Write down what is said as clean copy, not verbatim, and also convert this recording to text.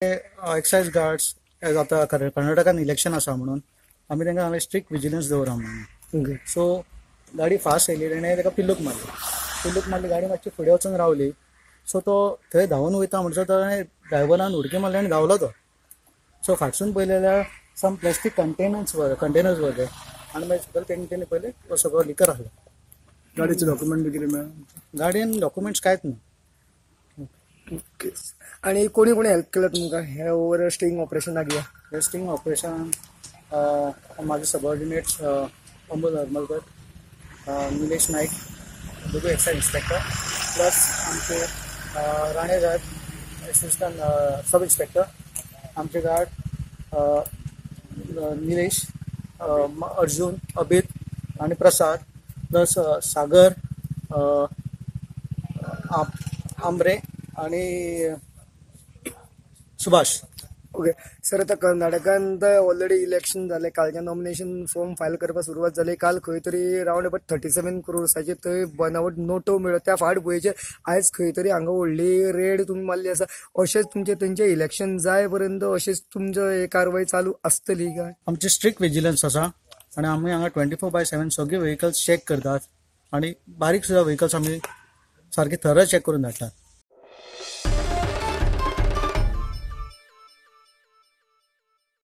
Excise guards आतां कर्नाटकान election आसा म्हणून आमी तांकां हांवें स्ट्रिक्ट विजिलन्स दवरा म्हणून. सो गाडी फास्ट येयली, तेणें ताका पिल्लूक मारली. पिल्लूक मारली, गाडी मातशी फुडें वचून रावली. सो तो थंय धांवून वयता म्हणसर ताणें ड्रायव्हरान उडकी मारली आनी धांवलो तो. सो फाटसून पळयलें जाल्यार सम प्लास्टीक कंटेनर्स वर आनी मागीर सकयल तेणी पळयलें तो सगळो लिकर आसलो. गाडयेचे डॉक्युमेंट बी कितें मेळ्ळा? गाडयेन डॉक्युमेंट्स कांयच ना. ओके, आनी कोणी कोणी हेल्प केला तुमकां हे ओवर स्टिंग ऑपरेशनाक? हे स्टिंग ऑपरेशन म्हाजे सबऑर्डिनेट्स अमोल हरमलकर, निलेश नाईक, दोगूय एक्सायज इन्स्पेक्टर, प्लस आमचे राणे साहेब असिस्टंट सब इन्स्पेक्टर, आमचे गार्ड निलेश, अर्जुन, अबित आनी प्रसाद, प्लस सागर आमरे आनी सुभाष. ओके सर, आतां कर्नाटकान ऑलरेडी इलेक्शन जालें, कालच्यान नॉमिनेशन फॉर्म फायल करपाक सुरवात जाली. काल खंय तरी रावंड अबाउट 37 क्रोर्साचे थंय बनावट नोटो मेळ्ळ्यो. त्या फाटभुंयेचेर आयज खंय तरी हांगा व्हडली रेड तुमी मारली आसा. अशेंच तुमचें थंयचें इलेक्शन जाय पर्यंत अशेंच तुमचो हे कारवाय चालू आसतली काय? आमची स्ट्रिक्ट विजिलन्स आसा आनी आमी हांगा 24/7 सगळे व्हेकल्स चॅक करतात आनी बारीक सुद्दां व्हेकल्स आमी सारके थरो चॅक करून धाडटात.